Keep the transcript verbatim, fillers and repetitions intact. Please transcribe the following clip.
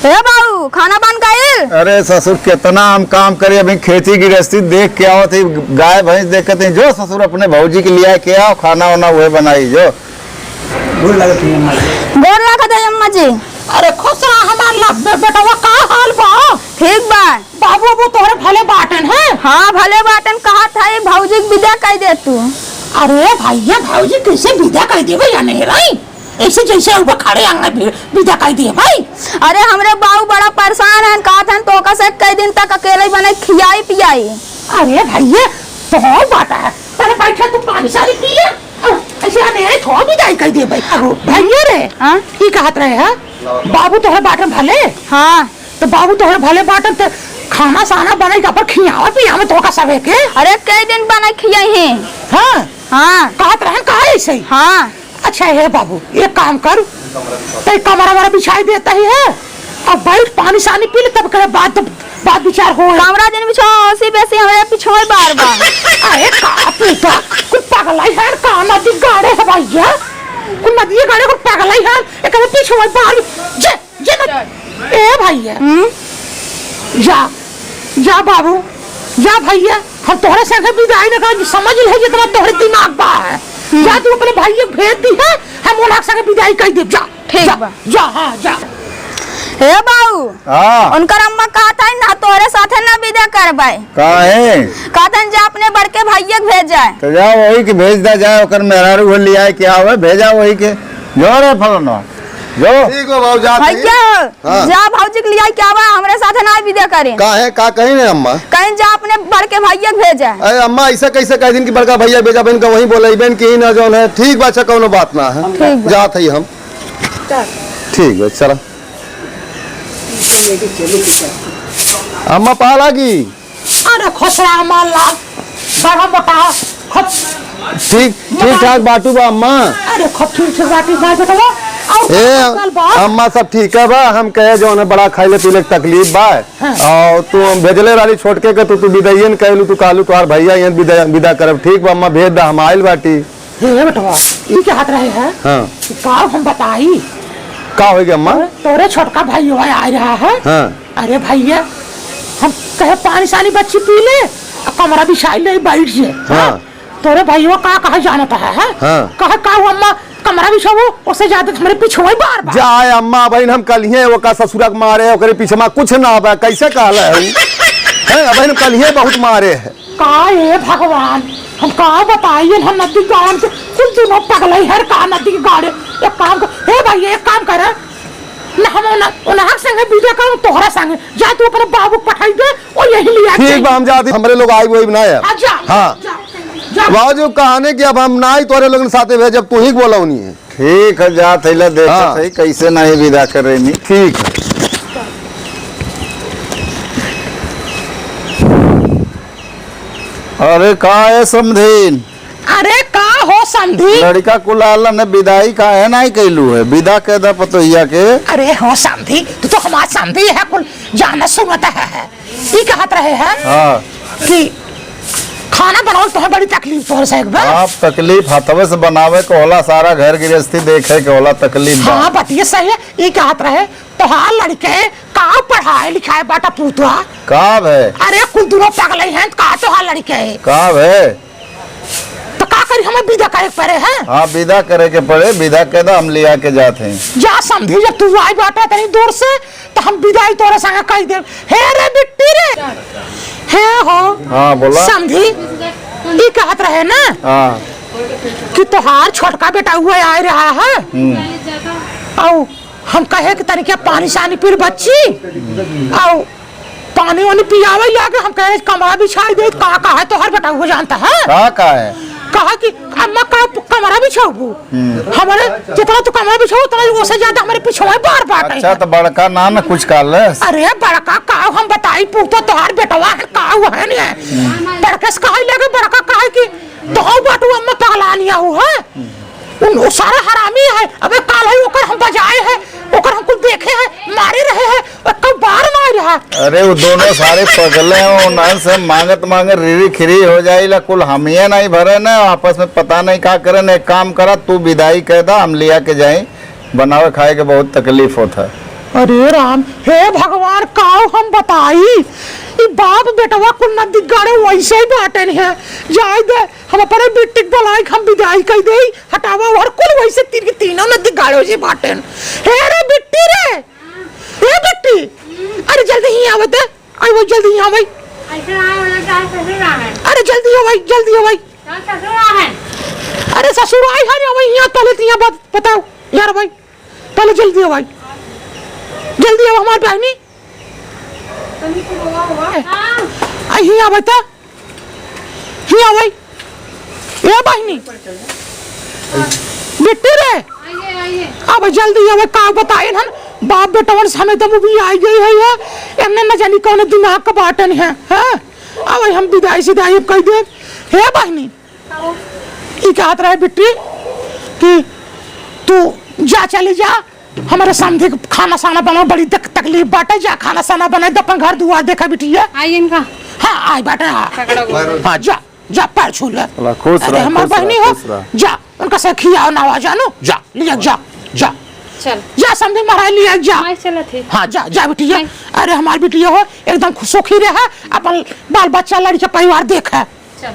हे बाऊ, खाना बन गइल? अरे ससुर, केतना हम काम करी, अभी खेती गृहस्थी देख के आवत ही, गाय भैंस देखत ही। जो ससुर, अपने भौजी के लिया के आओ, खाना वाना उहे बनाई जो। गोर लागत ही अम्मा जी। गोर लागत ही अम्मा जी। अरे खुश रहा हमार लाभ में बेटवा, का हाल बा? ठीक बा। बाबू, बाबू तोहरे भले बाटन है? हाँ, भले बाटन। कहत है भौजी के विदा कइ दे तू। अरे भैया, भौजी कैसे विदा कइ देबे या नहीं रही? ऐसे जैसे ऊपर खड़े आंगन में विदा कइ दिए भाई। अरे हमरे बाऊ बड़ा परेशान हन, कहत हन तोका से कई दिन तक अकेले ही बने खियाई पियाई। अरे भैया, तो बात है, पहले बैठा तू पानी सानी पी ले। ऐसे आने आए थो विदाई कइ दिए भाई। अहो, भैया रे, हाँ? की कहत रहे है? बाबू तोहरे बाटन भले? हाँ। तो बाबू तोहरे भले बाटन ते खाना साना बनाई के अपन खियावा पियावा तोका सबे के। अरे कई दिन बनाई खियाई है। हाँ। हाँ। कहत रहे कहा ऐसे ही? हाँ। अच्छा हे बाबू, एक काम कर, तै कमरा वमरा बिछाई देता ही है, अब बैठ पानी सानी पी ले, तब करे बात, बात विचार हो। कमरा जन बिछावा, ओसी बेसी हमरे पिछोए बार बा। अरे का पूता, कुल पगलाई है का, नदी गाड़े है भैया, कुल नदी गाड़े, कुल पगलाई है, एक पिछोए बार, जे, जे न, ए भैया, हम्म? जा, जा बाबू, जा भैया, हम तोहरे संगे विदाई न कर, समझ ले जितना तोहरे दिमाग बा है। हम्म। जा तू अपने भैया के भेज दी है, हम उन्हां संगे विदाई कइ देब, जा। ठीक जा, बा। जा, हाँ, जा। हे बाऊ, हाँ। उनकर अम्मा कहत है ना तोहरे साथे ना विदा करबै। काहे? कहत है जा अपने बड़के भैया के भेज जाए। तो जा वही के भेज दा जाए, ओकर मेहरारू हो लिया के आवे, भेजा वही के। जो रे फलनवा, जो। ठीक हो बाबू, जा तू। भैया, हाँ। जा भौजी के लिया के आवा, हमरे साथे ना विदा करे। काहे, का कही ने अम्मा? कहीं जा अपने बड़के भैया के भेजा। अरे अम्मा, ऐसा कैसे कह दिन कि बड़का भैया भेजा, बहन का वहीं बोले, बहन की ना जौन है। ठीक बा, अच्छा कौनो बात ना है। ठीक बा। जात है हम। चल। ठीक बा, चला। अम्मा पा लागी। अरे खुश रहा हमार लाल, बड़ा मोटा, खुश। ठीक, ठीक ठाक बाटू बा अम्मा। अरे खूब ठीक ठाक बाटू बा बेटवा। और ए, हाल बा? अम्मा सब ठीक है बा, हम कहे जौन है बड़ा खाइले पीले के तकलीफ बा। हाँ। और तू भेजले रहली छोटके के, तू, तू विदाइये न कहलू, तू कहलू तोहार भैया यहाँ विदा, विदा करब। ठीक बा अम्मा, भेज दा, हम आइल बाटी। हे बेटवा, ई कहत रहे है हाँ। कि का हम बताई? का होइ गया अम्मा? तोरे छोटका भैया आइ रहा है। हाँ। अरे भैया, हम कहे पानी सानी बच्ची पी ले, आ कमरा बिछाई ले, बैठ जे। हाँ। तोरे भैया का कहे जानत है, है? हाँ। कहे का वो अम्मा कमरा बिछावो, उससे ज्यादा हमरे पीछे वही बार बार। जाए अम्मा, अबहिन हम कलिहे ओका ससुरा के मारे, ओकरे पीछे मा कुछ ना बा, कैसे कहले है? हैं, अबहिन हम कलिहे बहुत मारे है। का ए भगवान, हम का बताइए, हम नदी गाड़न के कुल दिनों पगलई हर का नदी के गाड़े। एक काम कर, हे भाई, एक काम कर, न हम उन, उनहक संगे विदा करूँ, तोहरा संगे। जा तू अपने बाबू के पठाई दे, और यही लिया ठीक बा, हम जाती, हमरे लोग आई वही ना है। हाँ, जा, हाँ। जा, जा। बाबूजी कहने कि अब हम ना ही तोहरे लोगन साथे भेजब, तू ही बोलौनी है। ठीक है, जात है, ला देखत हाँ। है, कैसे नहीं विदा करे नी। ठीक है। अरे का है समधीन? अरे का हो समधी? लड़का कुल आलन है, विदाई काहे नाई कैलू है? विदा कह दा पतोहिया के। अरे हो समधी, तू तो हमार समधी है, कुल जानत सुनत है। ई कहत रहे हैं हाँ। कि खाना बनावल तोहे बड़ी तकलीफ तोहर से एक बार। आप तकलीफ हथवे से बनावे के होला, सारा घर गृहस्थी देखे के होला, तकलीफ बा। हाँ, बतिये सही है। ई कहत रहे तोहार लड़के का पढ़ाए लिखाए बाटा पूतवा? का भे? अरे कुल दुनो पगले हैं, का तोहार लड़के? का भे? तो का करी, हमें विदा करे के पड़े है? हाँ, विदा करे के पड़े, विदा कह दो, हम लिया के जात हैं। जा समधी, जब तू आई बाटा तनी दूर से, तो हम विदाई तोरे संगे कह देब। हे रे बिट्टी रे, हे हो। हाँ, बोला। समधी, ई कहत रहे ना हाँ। कि तोहार छोटका बेटा हुआ आए रहा है। हम्म। औ हम कहे कि तनिके पानी सानी पी ले बच्ची, औ पानी वानी पियावे लागे, हम कहे कमरा बिछाई दे, का, का है तोहर बेटा, वो जानता है? का, का है? कहा कि अम्मा का कमरा बिछाबू? हम्म। हमारे जितना तू कमरा बिछाबू, उतना ही, उससे ज्यादा हमारे पिछवा बार बाटे। अच्छा, तो बड़का ना, ना कुछ कहलस? अरे बड़का का हम बताई, पूतो तोहार बेटवा है, का हुआ है नहीं? बड़के से कहे लगे, बड़का कहे कि तो बाटू अम्मा पगलानिया हो है। उन, वो सारा हरामी है। अबे काल है ओकर हम बजाए है, ओकर हम कुल देखे है, मारे रहे है, और कब बार ना रहा। अरे वो दोनों सारे पगले हैं, उन्हन से मांगत मांगत रिरी खिरी हो जाइला, कुल हमिये नहीं भरे न, आपस में पता नहीं का करे न। एक काम करा, तू विदाई कह दा, हम लिया के जाई, बनावे खाए के बहुत तकलीफ होत है। अरे राम, हे भगवान, काउ हम बताई, ई बाप बेटवा कुल नदी गाड़े वैसे ही बाटेन है। जाए दे, हम अपने बिट्टी के बोलाई, हम विदाई कई देई, हटावा, और कुल वैसे तीन के तीनों नदी गाड़े वैसे बाटेन। हे रे बिट्टी रे, हे बिट्टी, अरे जल्दी ही आवे ते, आई वो जल्दी ही आवे। ऐसे आए वाला चाहे ससुर आए। अरे जल्दी आवे, जल्दी आवे। चाहे ससुर आए। अरे ससुर आई है ना, वही यहाँ पहले तो यहाँ बात बताओ यार भाई। पहले जल्दी आवा, जल्दी आवा हमार बहिनी। तनी को हुआ हुआ। हाँ। आ, हियाँ आवा त, हियाँ आवा। ए बहिनी, बिट्टी रे, आइए, आइए। अब जल्दी आवा, का बताएन हन, बाप बेटवन समेत हम भी आई गई है, ये एमने न जानी कौन दिमाग का बाटन है, हाँ? अब हम विदाई सिदाई अब कह दे। हे बहिनी, ई कहत रहे बिट्टी कि तू जा, चली जा, हमारे समधी के खाना साना बना, बड़ी तक-, तकलीफ बाटे, जा खाना साना बना दे, अपन घर दुआर देखा बिटिया। आई इनका। हाँ, आई बाटे, हाँ। पकड़ो। हाँ, जा, जा, पैर छू ले। चला, खुश अरे, रह, हमार खुश रह, बहिनी हो, खुश रह। जा, उनका से खियाओ नवाओ, जानू, जा, लिया, जा, जा। चल। जा, समधी महाराज लिया, जा। माई चलत ही। हाँ, जा, जा बिटिया। माई। अरे, हमार बिटिया हो, एकदम खुश सुखी रहे, अपन बाल बच्चा, लड़का, परिवार देखे। चल।